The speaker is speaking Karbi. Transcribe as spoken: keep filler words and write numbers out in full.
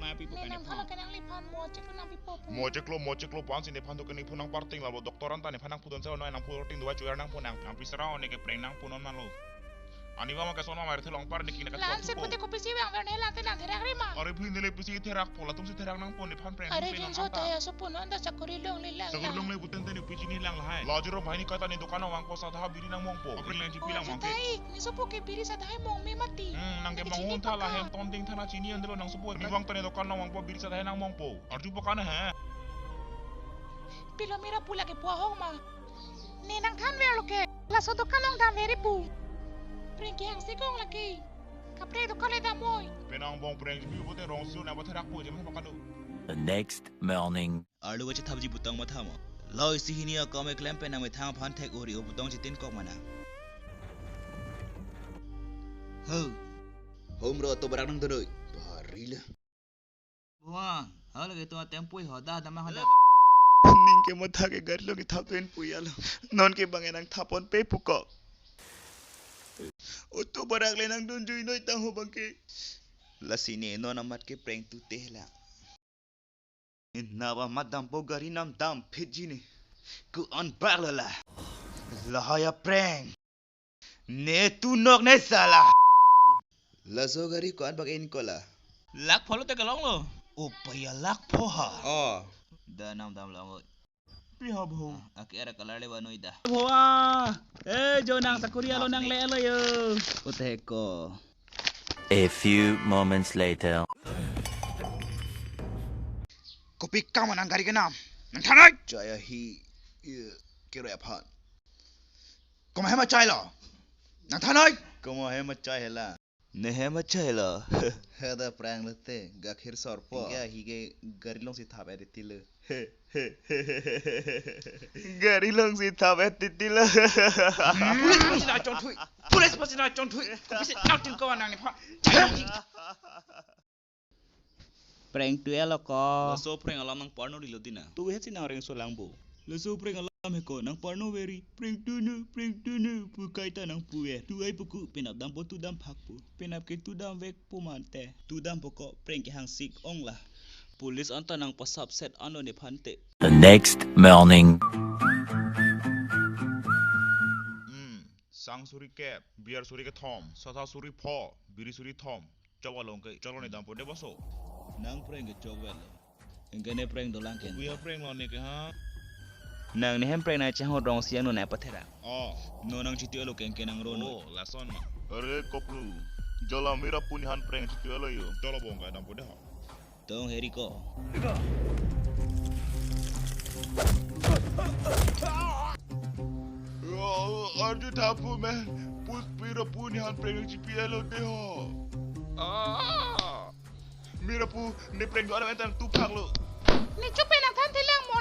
Happy po. Ne nangphan ke nangliphan mo cheklo nangpipo pu. Mo cheklo, mo cheklo pu ansi nephan to ke nephu nangparting lalo doctor anta nephan nangpudun sa noi nangpudun ting dua chuer nangpo nang. Nangpisara ne ke prank nangpo non malo. Ani mama ke son mama rethe longpar ne kina ka. Lansi pute kopisi vangver ne late nangtherak rima. Are phi nele pisi therakpo latumsi therak nangpo nephan prank. Are jinso ta ya sopo non ta chakuri longle lang. Chakuri longle puten te ne piji ne lang lahai. Lajiro bahini kata ne dokan vangpo sadha biri nangmongpo. Apre lang chipi lang mangke. Taik, ne sopo ke biri sadha mong me mati. Hmm, nang ke mangun tha lahem ton ding thana chini andelo nang sopo. Ne vang ta ne dokan vangpo biri sadha nangmongpo. Arju po kana he. Pilo mira pu lake pu ahok ma. Ne nangthanverlo ke. Laso dokan along damveri pu. Prank kehang si kong lake. Kaprek dokan le damnoi. Penang bong prank jipi pute rong siu nang patherak pu jema pakado. The next morning. Arlo kachethapji putang matha ma. Lo isi hini akam eklem pen nangmethang aphan thek ori o putong chitin kok mana. Ho. Home ro to barak nangdonoi. Bari la. Buang, halo ke tua tempui hoda dama hoda. Ning ke matha ke gari lo kethap pen pui alo. Non ke bang enang thapon pe pukok. Oto barak le nangdun jui noi tang ho bang ke. Lasi ne non amat ke prank tu teh la. Inna ba mat dampo gari nam dam phit ji ne. Ku on bak lo la. Lahaya prank. Ne tu nok ne sala. Laso gari ko-an bak in kola. Lak pholo te kalong lo. Upaya lak pho ha. Oh. Da nam dam long oi. Pi ha bho. Aki era kalar le banoi da. Bhoa. Eh, jo nang sakuri alo nang le alo yo. Ute ko. A few moments later. Kopi kam nang gari kenam. Nangthanoi. Chaya hi. Kiro aphan. Komat hem achai lo. Nangthanoi. Komat hem achai hela. Ne hem achai lo. Heda prank lote gakhir sorpo. Hingke hingke gari alongsi thap et tilo. Gari alongsi thap et tilo. Police pasi na chonthui. Police pasi na chonthui. Pasi na tin ko nang ni pha. Prank tu elo ko. Laso prank alam nang parno dilo dina. Tu het si nang reng so langbo. Laso prank alam he ko nang parno veri. Prank tu nu, prank tu nu. Pu kaita nang puver. Tu ai puku penap dampo tu dam phak pu. Penap ke tu dam vek pu mante. Tu dam poko prank kehang sik ong la. Police anta nang pasap set ano ne phante. The next morning. Hmm, sang suri kep, beer suri kethom, sotha suri pho, biri suri thom. Chok along ke, chok along ne dampo de baso. Nang prank ke chok velo. Engke ne prank dolang ke. Kuya prank lo ne ke ha. Nang ne hem prank na chang ho rong siang no na pathera. Oh. No nang chiti alo ke engke nang ro no. Oh, lason ma. Are koplu. Jola mira puni han prank chiti alo yo. Jola bong ka dampo de ha. Tong heri ko. Oh, arju thapu me. Pus pira puni han prank chipia lo de ho. Ah. Mira pu ne prank do ana entan tu phak lo. Ne chupe nang than thelang mo